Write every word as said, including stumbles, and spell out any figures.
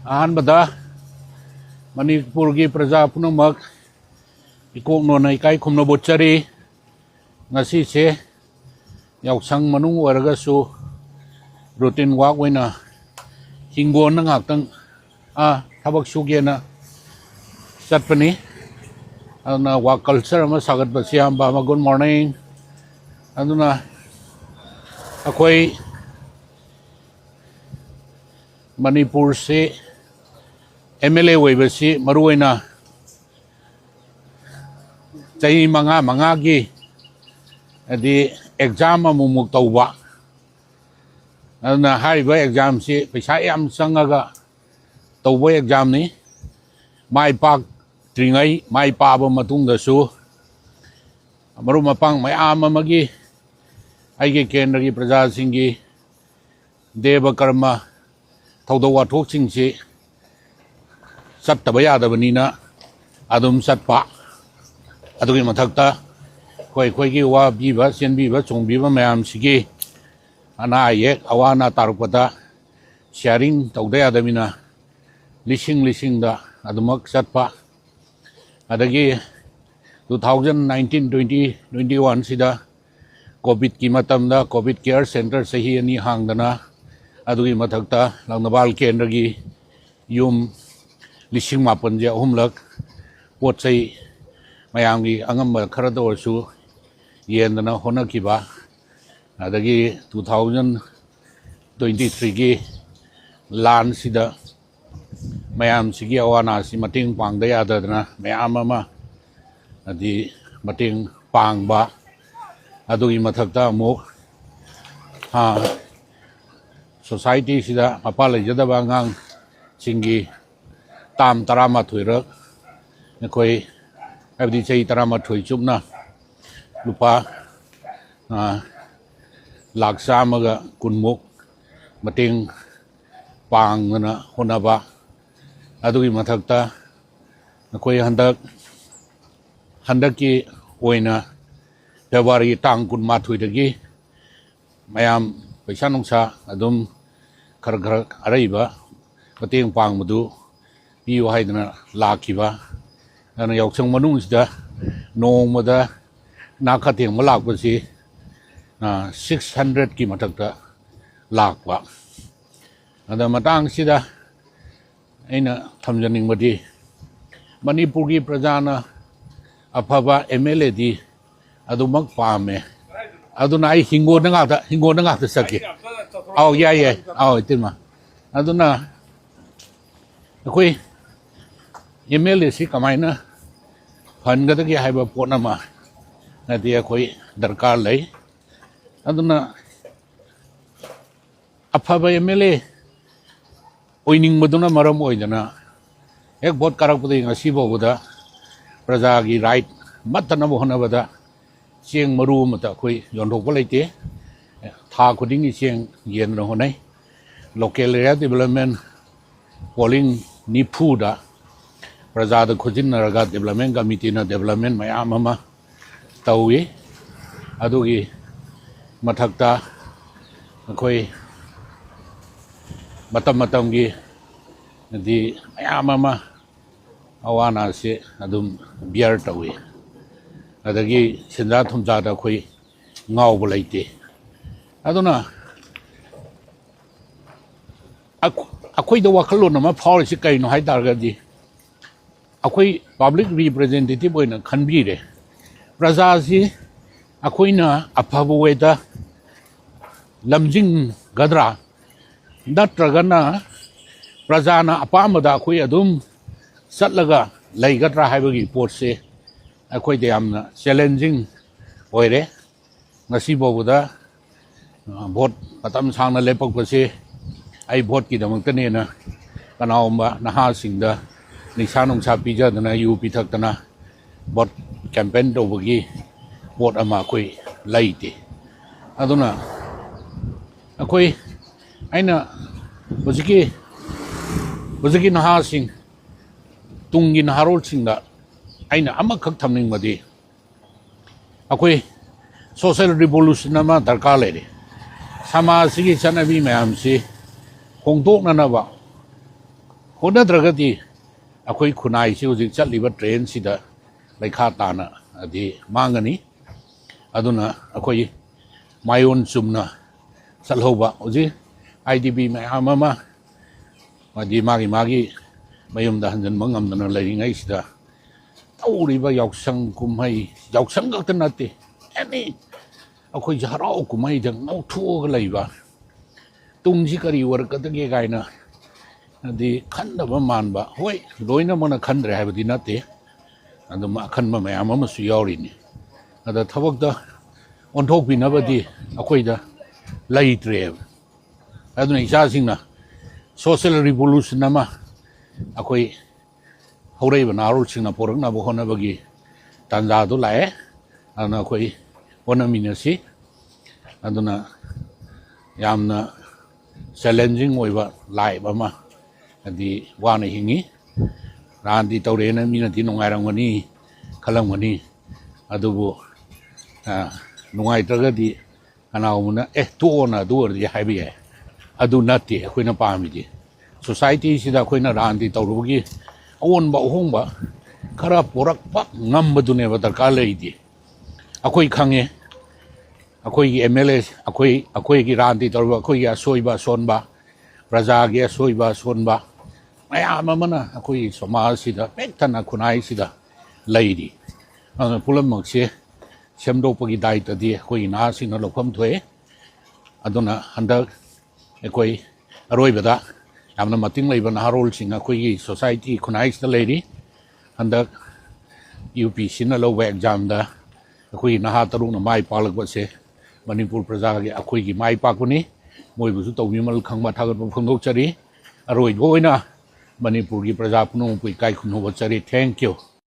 ꯑꯍꯥꯟꯕꯗ ꯃꯅꯤꯄꯨꯔꯒꯤ ꯄ꯭ꯔꯖꯥ ꯄꯨꯝꯅꯃꯛ ꯏꯀꯣꯛꯅꯣꯅ ꯏꯀꯥꯏ ꯈꯨꯝꯅꯕ ꯎꯠꯆꯔꯤ꯫ ꯉꯁꯤꯁꯦ ꯌꯥꯎꯁꯪ ꯃꯅꯨꯡ ꯑꯣꯏꯔꯒꯁꯨ routine walk ꯑꯣꯏꯅ ꯍꯤꯡꯒꯣꯜꯗ ꯉꯥꯛꯇꯪ, ꯑꯥ, ꯊꯕꯛ ꯁꯨꯒꯦꯅ ꯆꯠꯄꯅꯤ꯫ ꯑꯗꯨꯅ walk culture ꯑꯃ ꯁꯥꯒꯠꯄꯁꯤ ꯌꯥꯝ ꯄꯥꯝꯕ꯫ Good morning꯫ ꯑꯗꯨꯅ ꯑꯩꯈꯣꯏ ꯃꯅꯤꯄꯨꯔꯁꯤ MLA ꯑꯣꯏꯕꯁꯤ ꯃꯔꯨꯑꯣꯏꯅ ꯆꯍꯤ ꯃꯉꯥ ꯃꯉꯥꯒꯤ ꯍꯥꯏꯗꯤ exam ꯑꯃꯨꯛꯃꯨꯛ ꯇꯧꯕ꯫ ꯑꯗꯨꯅ ꯍꯥꯏꯔꯤꯕ examꯁꯤ ꯄꯩꯁꯥ ꯌꯥꯝ ꯆꯪꯉꯒ ꯇꯧꯕ examꯅꯤ꯫ ꯃꯥꯏ ꯄꯥꯛꯇ꯭ꯔꯤꯉꯩ, ꯃꯥꯏ ꯄꯥꯛꯑꯕ ꯃꯇꯨꯡꯗꯁꯨ ꯃꯔꯨꯞ ꯃꯄꯥꯡ ꯃꯌꯥꯝ ꯑꯃꯒꯤ, ꯑꯩꯒꯤ ꯀꯦꯟꯗ꯭ꯔꯒꯤ ꯄ꯭ꯔꯖꯥꯁꯤꯡꯒꯤ ꯗꯦꯕ ꯀꯔꯃ ꯊꯧꯗꯣꯛ ꯋꯥꯊꯣꯛꯁꯤꯡꯁꯤ ꯆꯠꯇꯕ ꯌꯥꯗꯕꯅꯤꯅ ꯑꯗꯨꯝ ꯆꯠꯄ꯫ ꯑꯗꯨꯒꯤ ꯃꯊꯛꯇ ꯑꯩꯈꯣꯏ, ꯑꯩꯈꯣꯏꯒꯤ ꯋꯥꯕꯤꯕ, ꯆꯦꯟꯕꯤꯕ, ꯆꯣꯡꯕꯤꯕ ꯃꯌꯥꯝꯁꯤꯒꯤ ꯑꯅꯥ ꯑꯌꯦꯛ, ꯑꯋꯥ ꯑꯅꯥ ꯇꯥꯔꯛꯄꯗ sharing ꯇꯧꯗ ꯌꯥꯗꯕꯅꯤꯅ ꯂꯤꯁꯤꯡ ꯂꯤꯁꯤꯡꯗ ꯑꯗꯨꯃꯛ ꯆꯠꯄ꯫ ꯑꯗꯒꯤ two thousand nineteen, twenty, twenty-one ꯁꯤꯗ COVIDꯀꯤ ꯃꯇꯝꯗ COVID care center ꯆꯍꯤ ꯑꯅꯤ ꯍꯥꯡꯗꯅ, ꯑꯗꯨꯒꯤ ꯃꯊꯛꯇ ꯂꯪꯅꯕꯥꯜ ꯀꯦꯟꯗ꯭ꯔꯒꯤ ꯌꯨꯝ ꯂꯤꯁꯤꯡ ꯃꯥꯄꯟꯁꯦ ꯑꯍꯨꯝꯂꯛ ꯄꯣꯠ ꯆꯩ ꯃꯌꯥꯝꯒꯤ ꯑꯉꯝꯕ ꯈꯔꯗ ꯑꯣꯏꯔꯁꯨ ꯌꯦꯟꯗꯅ ꯍꯣꯠꯅꯈꯤꯕ꯫ ꯑꯗꯒꯤ two thousand twenty threeꯒꯤ ꯂꯥꯟꯁꯤꯗ ꯃꯌꯥꯝꯁꯤꯒꯤ ꯑꯋꯥ ꯑꯅꯥꯁꯤ ꯃꯇꯦꯡ ꯄꯥꯡꯗ ꯌꯥꯗꯗꯅ ꯃꯌꯥꯝ ꯑꯃ ꯍꯥꯏꯗꯤ ꯃꯇꯦꯡ ꯄꯥꯡꯕ꯫ ꯑꯗꯨꯒꯤ ꯃꯊꯛꯇ ꯑꯃꯨꯛ, ꯑ, societyꯁꯤꯗ ꯃꯄꯥ ꯂꯩꯖꯗꯕ ꯑꯉꯥꯡꯁꯤꯡꯒꯤ term ꯇꯔꯥꯃꯥꯊꯣꯏꯔꯛ ꯑꯩꯈꯣꯏ, ꯍꯥꯏꯕꯗꯤ ꯆꯍꯤ ꯇꯔꯥꯃꯥꯊꯣꯏ ꯆꯨꯞꯅ ꯂꯨꯄꯥ, ꯑ, ꯂꯥꯈ ꯆꯥꯝꯃꯒ ꯀꯨꯟꯃꯨꯛ ꯃꯇꯦꯡ ꯄꯥꯡꯗꯅ ꯍꯣꯠꯅꯕ꯫ ꯑꯗꯨꯒꯤ ꯃꯊꯛꯇ ꯑꯩꯈꯣꯏ ꯍꯟꯗꯛ, ꯍꯟꯗꯛꯀꯤ ꯑꯣꯏꯅ February ꯇꯥꯡ ꯀꯨꯟꯃꯥꯊꯣꯏꯗꯒꯤ ꯃꯌꯥꯝ ꯄꯩꯁꯥ ꯅꯨꯡꯁꯥ ꯑꯗꯨꯝ ꯈꯔ ꯈꯔ ꯑꯔꯩꯕ ꯃꯇꯦꯡ ꯄꯥꯡꯕꯗꯨ ꯄꯤꯌꯨ ꯍꯥꯏꯗꯅ ꯂꯥꯛꯈꯤꯕ꯫ ꯑꯗꯨꯅ ꯌꯥꯎꯁꯪ ꯃꯅꯨꯡꯁꯤꯗ ꯅꯣꯡꯃꯗ ꯅꯥꯈ ꯊꯦꯡꯕ ꯂꯥꯛꯄꯁꯤ ꯁꯤꯛꯁ ꯍꯟꯗ꯭ꯔꯦꯠꯀꯤ ꯃꯊꯛꯇ ꯂꯥꯛꯄ꯫ ꯑꯗ ꯃꯇꯥꯡꯁꯤꯗ ꯑꯩꯅ ꯊꯝꯖꯅꯤꯡꯕꯗꯤ, ꯃꯅꯤꯄꯨꯔꯒꯤ ꯄ꯭ꯔꯖꯥꯅ ꯑꯐꯕ ꯑꯦꯝ ꯑꯦꯜ ꯑꯦꯗꯤ ꯑꯗꯨꯃꯛ ꯄꯥꯝꯃꯦ꯫ ꯑꯗꯨꯅ ꯑꯩ ꯍꯤꯡꯒꯣꯜꯗ ꯉꯥꯛꯇ, ꯍꯤꯡꯒꯣꯜꯗ ꯉꯥꯛꯇ ꯆꯠꯀꯦ꯫ ꯑꯧ, ꯌꯥꯏ, ꯌꯥꯏ꯫ ꯑꯧ, ꯏꯇꯩꯃ꯫ ꯑꯗꯨꯅ ꯑꯩꯈꯣꯏ ꯑꯦꯝ ꯑꯦꯜ ꯑꯦꯁꯤ ꯀꯃꯥꯏꯅ ꯐꯍꯟꯒꯗꯒꯦ ꯍꯥꯏꯕ ꯄꯣꯠ ꯑꯃ ꯍꯥꯏꯗꯤ ꯑꯩꯈꯣꯏ ꯗꯔꯀꯥꯔ ꯂꯩ꯫ ꯑꯗꯨꯅ ꯑꯐꯕ ꯑꯦꯝ ꯑꯦꯜ ꯑꯦ ꯑꯣꯏꯅꯤꯡꯕꯗꯨꯅ ꯃꯔꯝ ꯑꯣꯏꯗꯅ ꯍꯦꯛ ꯚꯣꯠ ꯀꯥꯔꯛꯄꯗꯒꯤ ꯉꯁꯤ ꯐꯥꯎꯕꯗ ꯄ꯭ꯔꯖꯥꯒꯤ ꯔꯥꯏꯠ ꯃꯠꯇꯅꯕ ꯍꯣꯠꯅꯕꯗ ꯆꯦꯡ ꯃꯔꯨ ꯑꯃꯠꯇ ꯑꯩꯈꯣꯏ ꯌꯣꯟꯊꯣꯛꯄ ꯂꯩꯇꯦ꯫ ꯊꯥ ꯈꯨꯗꯤꯡꯒꯤ ꯆꯦꯡ ꯌꯦꯟꯗꯅ ꯍꯣꯠꯅꯩ꯫ ꯂꯣꯀꯦꯜ ꯑꯦꯔꯤꯌꯥ ꯗꯤꯕꯂꯞꯃꯦꯟ ꯄꯣꯂꯤꯡ ꯅꯤꯐꯨꯗ ꯄ꯭ꯔꯖꯥꯗ ꯈꯨꯠꯁꯤꯟꯅꯔꯒ ꯗꯤꯕꯂꯞꯃꯦꯟ ꯀꯃꯤꯇꯤꯅ ꯗꯤꯕꯂꯞꯃꯦꯟ ꯃꯌꯥꯝ ꯑꯃ ꯇꯧꯏ꯫ ꯑꯗꯨꯒꯤ ꯃꯊꯛꯇ ꯑꯩꯈꯣꯏ ꯃꯇꯝ ꯃꯇꯝꯒꯤ ꯍꯥꯏꯗꯤ ꯃꯌꯥꯝ ꯑꯃ ꯑꯋꯥ ꯑꯅꯥꯁꯦ ꯑꯗꯨꯝ ꯕꯤꯌꯔ ꯇꯧꯏ꯫ ꯑꯗꯒꯤ ꯁꯦꯟꯖꯥ ꯊꯨꯝꯖꯥꯗ ꯑꯩꯈꯣꯏ ꯉꯥꯎꯕ ꯂꯩꯇꯦ꯫ ꯑꯗꯨꯅ ꯑꯩꯈꯣ-, ꯑꯩꯈꯣꯏꯗ ꯋꯥꯈꯜꯂꯣꯟ ꯑꯃ ꯐꯥꯎꯔꯤꯁꯤ ꯀꯩꯅꯣ ꯍꯥꯏ ꯇꯥꯔꯒꯗꯤ, ꯑꯩꯈꯣꯏ ꯄꯕ꯭ꯂꯤꯛ ꯔꯤꯄ꯭ꯔꯖꯦꯟꯇꯦꯇꯤꯚ ꯑꯣꯏꯅ ꯈꯟꯕꯤꯔꯦ꯫ ꯄ꯭ꯔꯖꯥꯁꯤ ꯑꯩꯈꯣꯏꯅ ꯑꯐꯕ ꯋꯦꯗ ꯂꯝꯖꯤꯡꯒꯗ꯭ꯔꯥ, ꯅꯠꯇ꯭ꯔꯒꯅ ꯄ꯭ꯔꯖꯥꯅ ꯑꯄꯥꯝꯕꯗ ꯑꯩꯈꯣꯏ ꯑꯗꯨꯝ ꯆꯠꯂꯒ ꯂꯩꯒꯗ꯭ꯔꯥ ꯍꯥꯏꯕꯒꯤ ꯄꯣꯠꯁꯦ ꯑꯩꯈꯣꯏꯗ ꯌꯥꯝꯅ ꯆꯦꯂꯦꯟꯖꯤꯡ ꯑꯣꯏꯔꯦ꯫ ꯉꯁꯤ ꯐꯥꯎꯕꯗ, ꯑ, ꯚꯣꯠ ꯃꯇꯝ ꯁꯥꯡꯅ ꯂꯦꯞꯄꯛꯄꯁꯦ ꯑꯩ ꯚꯣꯠꯀꯤꯗꯃꯛꯇꯅꯦꯅ ꯀꯅꯥꯒꯨꯝꯕ ꯅꯍꯥꯁꯤꯡꯗ ꯅꯤꯁꯥ ꯅꯨꯡꯁꯥ ꯄꯤꯖꯗꯅ, ꯌꯨ ꯄꯤꯊꯛꯇꯅ ꯚꯣꯠ ꯀꯦꯝꯄꯦꯟ ꯇꯧꯕꯒꯤ ꯄꯣꯠ ꯑꯃ ꯑꯩꯈꯣꯏ ꯂꯩꯇꯦ꯫ ꯑꯗꯨꯅ ꯑꯩꯈꯣꯏ, ꯑꯩꯅ ꯍꯧꯖꯤꯛꯀꯤ, ꯍꯧꯖꯤꯛꯀꯤ ꯅꯍꯥꯁꯤꯡ, ꯇꯨꯡꯒꯤ ꯅꯍꯥꯔꯣꯜꯁꯤꯡꯗ ꯑꯩꯅ ꯑꯃꯈꯛ ꯊꯝꯅꯤꯡꯕꯗꯤ, ꯑꯩꯈꯣꯏ ꯁꯣꯁꯦꯜ ꯔꯤꯚꯣꯂꯨꯁꯟ ꯑꯃ ꯗꯔꯀꯥꯔ ꯂꯩꯔꯦ꯫ ꯁꯃꯥꯖꯁꯤꯒꯤ ꯆꯠꯅꯕꯤ ꯃꯌꯥꯝꯁꯤ ꯍꯣꯡꯗꯣꯛꯅꯅꯕ, ꯍꯣꯠꯅꯗ꯭ꯔꯒꯗꯤ ꯑꯩꯈꯣꯏ ꯈꯨꯟꯅꯥꯏꯁꯤ ꯍꯧꯖꯤꯛ ꯆꯠꯂꯤꯕ ꯇ꯭ꯔꯦꯟꯁꯤꯗ ꯂꯩꯈꯥ ꯇꯥꯅ ꯑꯗꯤ ꯃꯥꯡꯒꯅꯤ꯫ ꯑꯗꯨꯅ ꯑꯩꯈꯣꯏ ꯃꯥꯏꯑꯣꯟ ꯆꯨꯝꯅ ꯆꯠꯍꯧꯕ, ꯍꯧꯖꯤꯛ ꯑꯥꯏ ꯗꯤ ꯕꯤ ꯃꯌꯥꯝ ꯑꯃ ꯍꯥꯏꯗꯤ ꯃꯥꯒꯤ ꯃꯥꯒꯤ ꯃꯌꯨꯝꯗ ꯍꯟꯖꯤꯟꯕ ꯉꯝꯗꯅ ꯂꯩꯔꯤꯉꯩꯁꯤꯗ ꯇꯧꯔꯤꯕ ꯌꯥꯎꯁꯪ ꯀꯨꯝꯍꯩ, ꯌꯥꯎꯁꯪ ꯈꯛꯇ ꯅꯠꯇꯦ, ꯑꯦꯅꯤ ꯑꯩꯈꯣꯏꯁꯦ ꯍꯔꯥꯎ ꯀꯨꯝꯍꯩꯗ ꯉꯥꯎꯊꯣꯛꯑꯒ ꯂꯩꯕ, ꯇꯨꯡꯁꯤ ꯀꯔꯤ ꯑꯣꯏꯔꯛꯀꯗꯒꯦ ꯀꯥꯏꯅ ꯍꯥꯏꯗꯤ ꯈꯟꯗꯕ ꯃꯥꯟꯕ꯫ ꯍꯣꯏ, ꯂꯣꯏꯅꯃꯛꯅ ꯈꯟꯗ꯭ꯔꯦ ꯍꯥꯏꯕꯗꯤ ꯅꯠꯇꯦ, ꯑꯗꯨꯝ ꯑꯈꯟꯕ ꯃꯌꯥꯝ ꯑꯃꯁꯨ ꯌꯥꯎꯔꯤꯅꯤ꯫ ꯑꯗ ꯊꯕꯛꯇ ꯑꯣꯟꯊꯣꯛꯄꯤꯅꯕꯗꯤ ꯑꯩꯈꯣꯏꯗ ꯂꯩꯇ꯭ꯔꯦꯕ꯫ ꯑꯗꯨꯅ ꯏꯆꯥꯁꯤꯡꯅ ꯁꯣꯁꯤꯌꯦꯜ ꯔꯤꯚꯣꯂꯨꯁꯟ ꯑꯃ ꯑꯩꯈꯣꯏ ꯍꯧꯔꯛꯏꯕ ꯅꯍꯥꯔꯣꯜꯁꯤꯡꯅ ꯄꯨꯔꯛꯅꯕ ꯍꯣꯠꯅꯕꯒꯤ ꯇꯥꯟꯖꯥꯗꯨ ꯂꯥꯛꯑꯦ꯫ ꯑꯗꯨꯅ ꯑꯩꯈꯣꯏ ꯍꯣꯠꯅꯃꯤꯟꯅꯁꯤ꯫ ꯑꯗꯨꯅ ꯌꯥꯝꯅ ꯆꯦꯂꯦꯟꯖꯤꯡ ꯑꯣꯏꯕ ꯂꯥꯏꯐ ꯑꯃ ꯍꯥꯏꯗꯤ ꯋꯥꯅ ꯍꯤꯡꯉꯤ꯫ ꯔꯥꯟꯗꯤ ꯇꯧꯔꯦꯅ ꯃꯤꯅꯗꯤ ꯅꯨꯡꯉꯥꯏꯔꯝꯒꯅꯤ ꯈꯜꯂꯝꯒꯅꯤ, ꯑꯗꯨꯕꯨ ꯅꯨꯡꯉꯥꯏꯇ꯭ꯔꯒꯗꯤ ꯀꯅꯥꯒꯨꯝꯕꯅ "ꯑꯦ, ꯇꯣꯛꯑꯣꯅ ꯑꯗꯨ ꯑꯣꯏꯔꯗꯤ" ꯍꯥꯏꯕ ꯌꯥꯏ꯫ ꯑꯗꯨ ꯅꯠꯇꯦ ꯑꯩꯈꯣꯏꯅ ꯄꯥꯝꯃꯤꯗꯤ꯫ ꯁꯣꯁꯥꯏꯇꯤꯁꯤꯗ ꯑꯩꯈꯣꯏꯅ ꯔꯥꯟꯗꯤ ꯇꯧꯔꯨꯕꯒꯤ ꯑꯑꯣꯟꯕ ꯑꯍꯣꯡꯕ ꯈꯔ ꯄꯨꯔꯛꯄ ꯉꯝꯕꯗꯨꯅꯦꯕ ꯗꯔꯀꯥꯔ ꯂꯩꯔꯤꯗꯤ꯫ ꯑꯩꯈꯣꯏ ꯈꯪꯉꯦ, ꯑꯩꯈꯣꯏꯒꯤ ꯑꯦꯝ ꯑꯦꯜ ꯑꯦ, ꯑꯩꯈꯣꯏ, ꯑꯩꯈꯣꯏꯒꯤ ꯔꯥꯟꯗꯤ ꯇꯧꯔꯤꯕ ꯑꯩꯈꯣꯏꯒꯤ ꯑꯁꯣꯏꯕ ꯑꯁꯣꯟꯕ, ꯄ꯭ꯔꯖꯥꯒꯤ ꯑꯁꯣꯏꯕ ꯑꯁꯣꯟꯕ ꯃꯌꯥꯝ ꯑꯃꯅ ꯑꯩꯈꯣꯏꯒꯤ ꯁꯃꯥꯖꯁꯤꯗ ꯄꯤꯛ ꯊꯟꯅ ꯈꯨꯟꯅꯥꯏꯁꯤꯗ ꯂꯩꯔꯤ꯫ ꯑꯗꯨꯅ ꯄꯨꯝꯅꯃꯛꯁꯦ ꯁꯦꯝꯗꯣꯛꯄꯒꯤ ꯗꯥꯏꯇꯗꯤ ꯑꯩꯈꯣꯏꯒꯤ ꯅꯍꯥꯁꯤꯡꯅ ꯂꯧꯐꯝ ꯊꯣꯛꯑꯦ꯫ ꯑꯗꯨꯅ ꯍꯟꯗꯛ ꯑꯩꯈꯣꯏ ꯑꯔꯣꯏꯕꯗ ꯌꯥꯝꯅ ꯃꯇꯤꯡ ꯂꯩꯕ ꯅꯍꯥꯔꯣꯜꯁꯤꯡ ꯑꯩꯈꯣꯏꯒꯤ ꯁꯣꯁꯥꯏꯇꯤ ꯈꯨꯟꯅꯥꯏꯁꯤꯗ ꯂꯩꯔꯤ꯫ ꯍꯟꯗꯛ ꯌꯨ ꯄꯤ ꯁꯤꯅ ꯂꯧꯕ ꯑꯦꯛꯖꯥꯝꯗ ꯑꯩꯈꯣꯏꯒꯤ ꯅꯍꯥ ꯇꯔꯨꯛꯅ ꯃꯥꯏ ꯄꯥꯛꯂꯛꯄꯁꯦ ꯃꯅꯤꯄꯨꯔ ꯄ꯭ꯔꯖꯥꯒꯤ ꯑꯩꯈꯣꯏꯒꯤ ꯃꯥꯏ ꯄꯥꯛꯄꯅꯤ꯫ ꯃꯣꯏꯕꯨꯁꯨ ꯇꯧꯕꯤꯃꯜ ꯈꯪꯕ ꯊꯥꯒꯠꯄ ꯐꯣꯡꯗꯣꯛꯆꯔꯤ꯫ ꯑꯔꯣꯏꯕ ꯑꯣꯏꯅ ꯃꯅꯤꯄꯨꯔꯒꯤ ꯄ꯭ꯔꯖꯥ ꯄꯨꯝꯅꯃꯛꯄꯨ ꯏꯀꯥꯏ ꯈꯨꯝꯅꯧꯕ ꯆꯔꯤ꯫ Thank you꯫